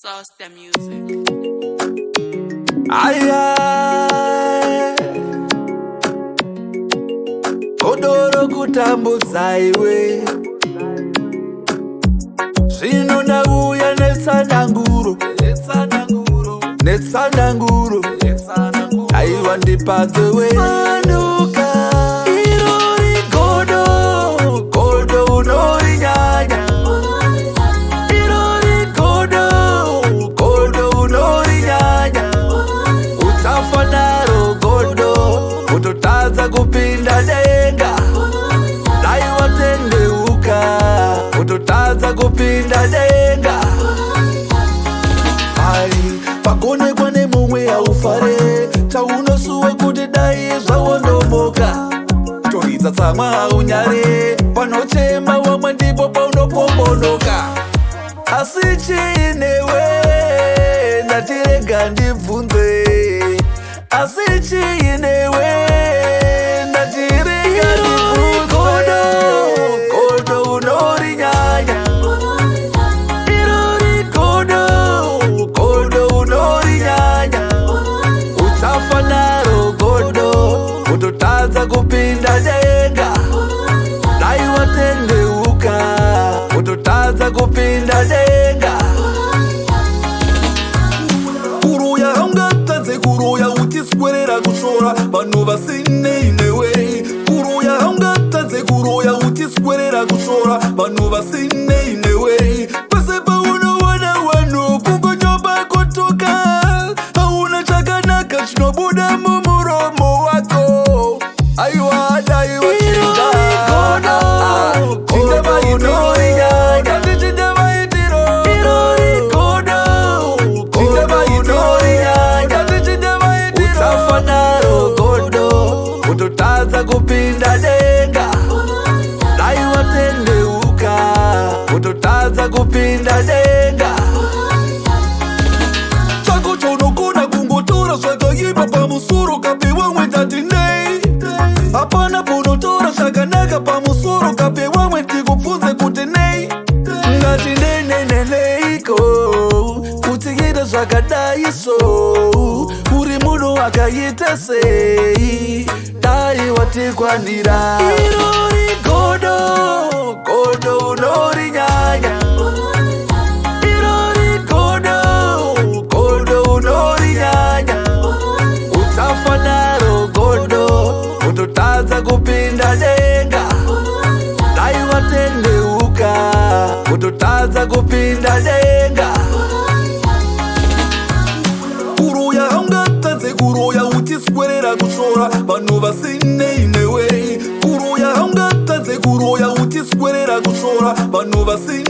Sauce the music. Aya, godoro kutambudza iwe, zvino ndauya netsananguro, netsananguro, aiwa ndipadzewe. Sanuka irori godo, godo unorinyanya, irori godo, godo unorinyanya, uchafa naro godo, kutotadza kupinda denga. Dai watendeuka, kutotadza kupinda denga. Ai, pakonekwa nemumwe haufare, chaunosuwa kuti dai zvawondomoka. Toridza tsamwa haunyare, panochema wamwe ndipo paunopombonoka. Asi chiinewe, ndatirega ndibvunze, asi chiinewe, ndatirega ndibvunze. Godo unorinyanya, irori godo, godo unorinyanya, uchafa naro godo, kutotadza kupinda denga. Dai watendeuka, kutotadza kupinda denga. Kuroya haungatadze kuroya uchiswerera kushora vanhu vasinei newe. Kuroya haungatadze kuroya uchiswerera kushora vanhu vasinei newe. Pese paunowana vanhu kungonyoba kutuka, hauna chakanaka chinobuda mumuromo wako. Aiwa, daiwa chinja. Godo, Chinja godo maitiro. unorinyanya. Ndati chinja maitiro. Irori godo, Chinja godo maitiro. unorinyanya, Ndati chinja maitiro. uchafa naro godo, kutotadza kupinda denga. Dai watendeuka, kutotadza kupinda denga. Chako chaunogona kungotora zvakaipa pamusoro kape wamwe, tati nei? Hapana paunotora zvakanaka pamusoro kape wamwe, ndikubvunze kuti nei? Ngati neneneneiko kutiita zvakadai so? Uri munhu wakaita sei? Dai watikwanira. Irori godo, godo unorinyanya, irori godo, godo unorinyanya, uchafa naro godo, kutotadza kupinda denga. Dai watendeuka, kutotadza kupinda denga. Kuroya haungatadze kuroya uchiswerera kushora vanhu vasinei newe. Kuroya haungatadze kuroya uchiswerera kushora vanhu vasinei.